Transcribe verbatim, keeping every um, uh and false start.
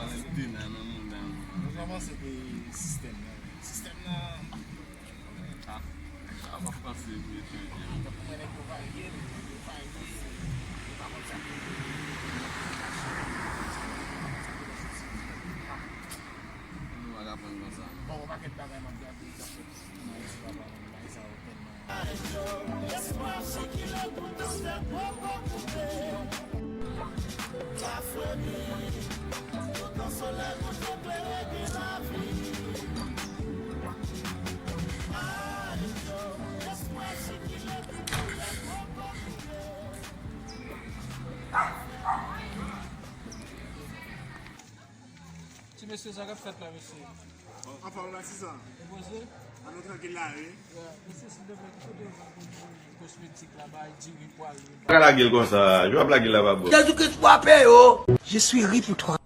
Te nan nan mouda m. Nou avanse de sistèm nan. Sistèm nan. Ah, sa pa panse pou etranje. Tankou mwen nèg yo varye, nèg yo varye, yo pa konn sa ki. Nou pa ka pran konsa. Bon, yon pakèt bagay m ap gade, m ap fè ti bagay sa yo tèlman. Ti mesye, sa k ap fèt la, mesye? Anfòm la, sisa. Depoze? Ann nou trankil la, wi. Ya, mesye, silvouplè, ki kote yo ka jwenn kosmetik la, bay diri, pwal, yo? Pa ka lage l konsa, yo ap lage l la pa bò. Jezi Kris frape yo. Je suis ri pour toi.